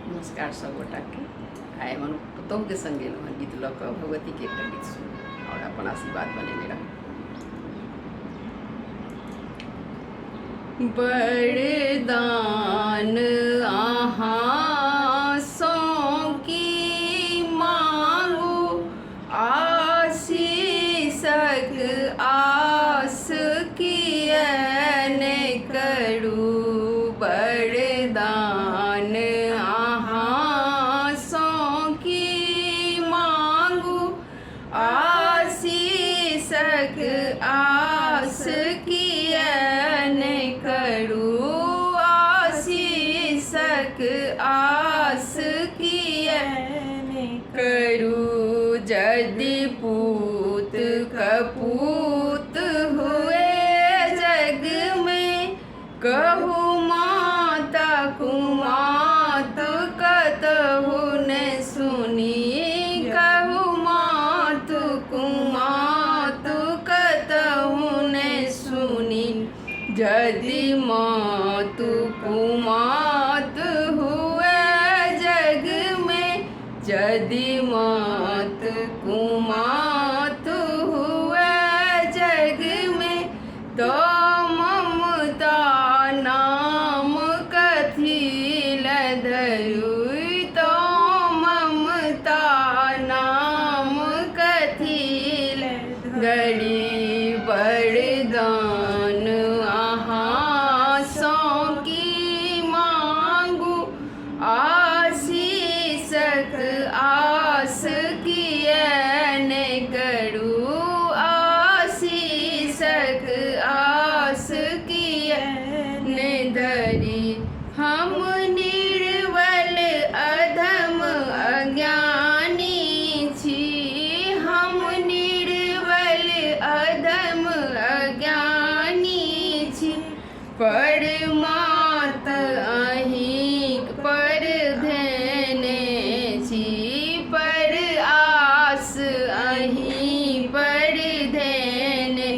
नमस्कार सब गोटाके। आइ हम पुतोहुके संग एलहुँ हँ गीत लऽ कऽ, भगवतीके एकटा गीत सुनू आओर अपन आशीर्वाद बनेने रहू। वरदान अहाँ सँ की मांगू, आशीषक आस किए ने करू। वरदान अहाँ सँ की मांगू, आशीषक आस किए ने करू। आशीषक आस किए करू। यदि पूत कपूत हुए जग में, कहू माता कुमात कतहु ने सुनी। कहू मातु कुमातु कतहु ने सुनी। यदि मातु कुमात हुए जग में, यदि मात कुमात हुए जग में, तो ममता नाम कथी लए धरू। तो ममता नाम कथी लए धरी। वरदान अहाँ सँ की मांगू, आशीषक आस किए ने करू। आशीषक आस किए ने धरी। हम निर्बल अधम अज्ञानी छी, हम निर्बल अधम अज्ञानी छी। परमात अहींक पर धेने छी, पर आस अहीं पर धेने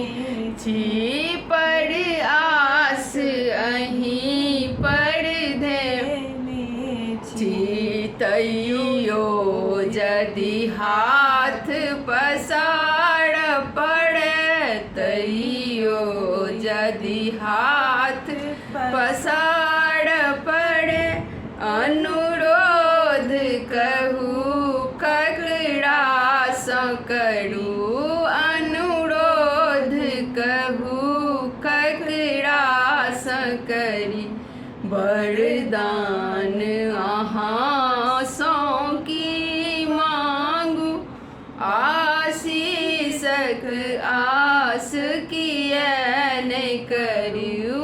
छी, पर आस अहीं पर धेने छी। तैयो यदि हाथ पसार पड़े, तैयो यदि हाथ पसार पड़े, अनुरोध कहू ककरासँ करू। अनुरोध कहू ककरासँ करी। वरदान अहाँसँ की मांगू, आशीषक आस किए ने करू।